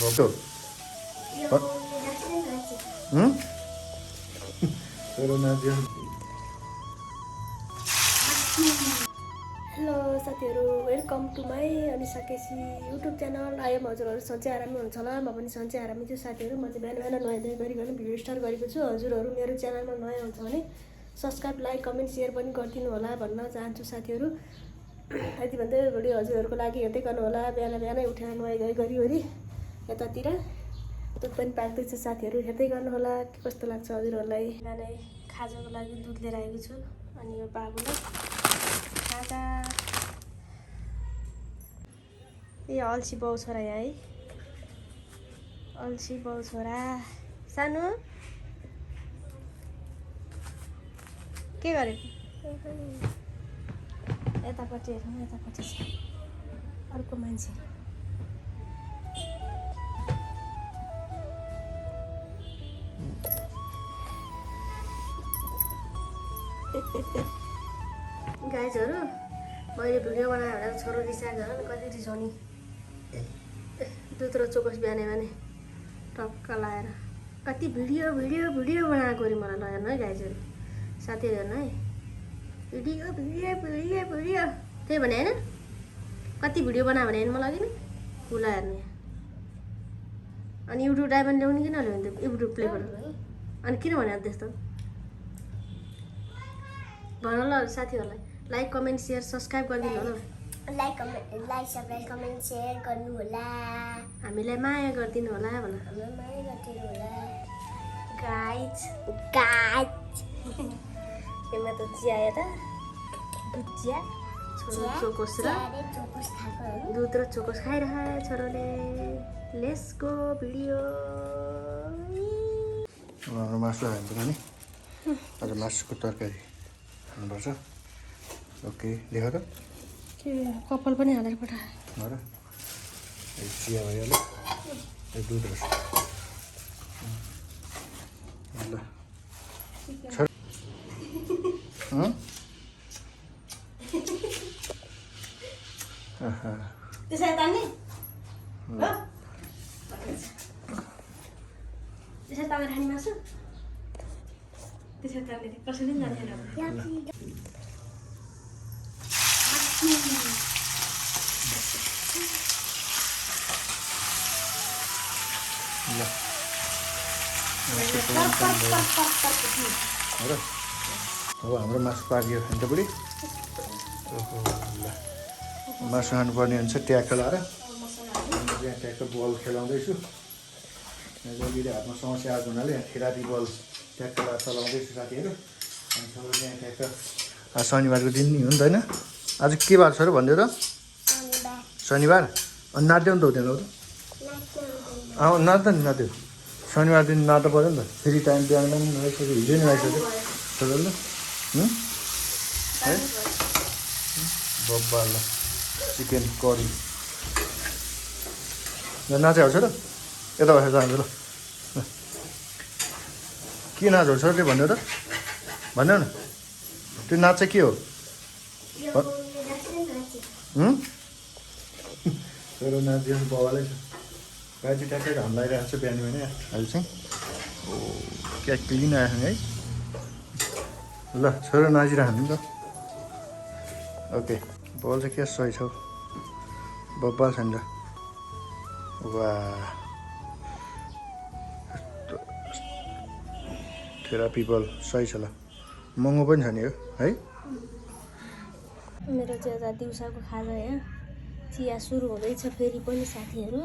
बब्बो hello साथीहरू, welcome to my Anisa KC YouTube channel. आयो हजुरहरू सधैँ आरामै हुनुहुन्छ होला। म पनि सधैँ आरामै छु साथीहरू। म चाहिँ बिहान बिहान नुहाइ धुवाइ गरिकन भिडियो स्टार्ट गरेको छु। हजुरहरू मेरो च्यानलमा नयाँ हुन्छ भने सब्सक्राइब, लाइक, कमेन्ट, सेयर पनि गरिदिनु होला भन्न चाहन्छु साथीहरू। यति भन्दै भिडियो हजुरहरूको लागि हेर्दै गर्नु होला। बिहान बिहानै उठेर नुहाइ धुवाइ गरिवरी यतातिर दुध पनि पाक्दैछु साथीहरू, हेर्दै गर्नु होला के कस्तो लाग्छ हजुरहरूलाई। बिहानै खाजाको लागि दुध लिएर आएको छु। अनि यो बाबुलाई खाजा ए अल्छी बाउ छोरा यहाँ है, अल्छी बाउ छोरा सानो के गरेको यतापट्टि हेर्नु, यतापट्टि छ अर्को मान्छे। गाइजहरू, मैले भिडियो बनायो भनेर छोरो रिसाएको झन् कति रिसाउने। दुध र चोकस बिहानै बिहानै टक्क लाएर कति भिडियो भिडियो भिडियो बनाएको अरे मलाई नहेर्नु है गाइजहरू, साथीहरू हेर्नु है। भिडियो भिडियो भिडियो भिडियो त्यही भने होइन, कति भिडियो बनायो भने हेर्नु मलाई अघि नै फुला हेर्ने। अनि युट्युब डायमन्ड ल्याउने किन ल्याउने त्यो युट्युब प्लेबाट? अनि किन भने त्यस्तो भन ल साथीहरूलाई। लाइक, कमेन्ट, सेयर, सब्सक्राइब गरिदिनु होला। लाइक, सब्सक्राइब, कमेन्ट, सेयर गर्नु होला। हामीलाई माया गरिदिनु होला भन। हामीलाई माया गरिदिनु होला गाइज यसमा त चिया यता दुध चिया, छोरो चोकोस र दुध र चोकोस खाइरह छोरोले। Let's go video. मासु हाल्नु नि, आज मासुको तरकारी खानुपर्छ। ओके देखा त के कपाल पनि हालेर पठाए र चिया भइहाल्यो। दुध रहेछ ल त्यसै तान्ने त्यसै तानेर खाने मासु त्यसै तान्ने कसैले पनि जान्दैन। अब हाम्रो मासु पाक्यो अन्त बुढी। ओहो ल मासु खानुपर्ने हुन्छ ट्याक्क लाएर। यहाँ ट्याक्क बल खेलाउँदैछु। जहिले हातमा समस्या आएको हुनाले खेराती बल ट्याक्क लाएर चलाउँदैछु साथीहरू। अनि सबै यहाँ ट्याक्क शनिबारको दिन नि हो नि त होइन? आज के बार छ र भनिदियो त? शनिबार। अनि नाच्यो नि त हुँदैन हो त? नाच्छ नि नाच्यो। शनिबार दिन नाच्नु पऱ्यो नि त। फेरि टाइम बिहान पनि नुहाइसक्यो, हिजो नै नुहाइसक्यो छोरोले है। बब्बा ल चिकन करी नाचेको छ र यता बसेर जान्छ ल। के नाच हो सरले भन्यो त? भन्यो न त्यो नाच चाहिँ के हो? छोरो नाच्यो बाबाले छ। गाई चाहिँ ट्याक्कै घाम लगाइरहेको छ बिहान बिहानै अहिले चाहिँ। ओ क्या क्लिन आएको है। ल छोरो नाचिरहनु नि त। ओके बल चाहिँ क्या सही छ हौ, बब्बल छ नि त। वाह थेरापी बल सही छ ल। महँगो पनि छ नि यो है। मेरो चाहिँ यता दिउँसोको खाजा यहाँ चिया सुरु हुँदैछ फेरि पनि साथीहरू।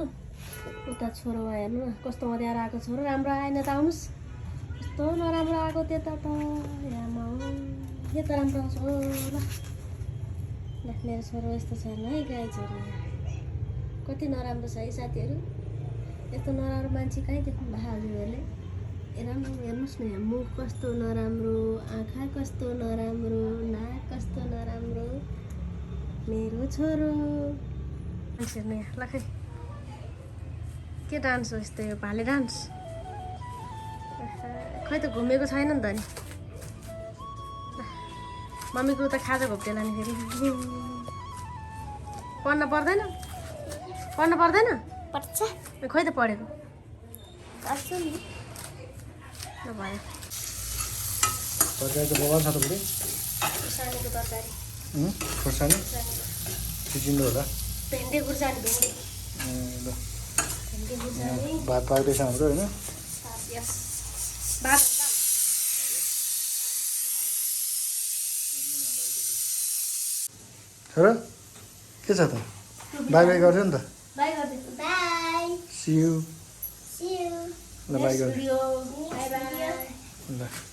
उता छोरो हेर्नु न कस्तो अँध्यारो आएको छोरो, राम्रो आएन त आउनुहोस्। कस्तो नराम्रो आएको त्यता त यामा यो त राम्रो आउँछ ल। मेरो छोरो यस्तो छ हेर्नु है गाइजहरू, कति नराम्रो छ है साथीहरू। यस्तो नराम्रो मान्छे कहीँ देख्नु भयो हजुरहरूले? राम्रो हेर्नुहोस् न, यहाँ मुख कस्तो नराम्रो, आँखा कस्तो नराम्रो, नाक कस्तो नराम्रो मेरो छोरो। डान्स हेर्नु यहाँ ल। के डान्स हो यस्तो? यो भाले डान्स खै त घुमेको छैन नि त। नि मम्मीको त खाजा घोप्टेला नि फेरि। पढ्न पर्दैन? पर्छ खोइ त पढेको गर्छु नि नभए तरकारी त बगान छ त बुढी खुर्सानीको तरकारी खोर्सानी चिचिन्डो होला भेन्डी खुर्सानी भेन्डी ल भेन्डी खुर्सानी भात पाक्दैछ हाम्रो होइन यस भात र के छ त बाई बाई गर्छु नि त बाई गर्दै bye see you see you ल बाई गर्छु भिडियो बाई बाई ल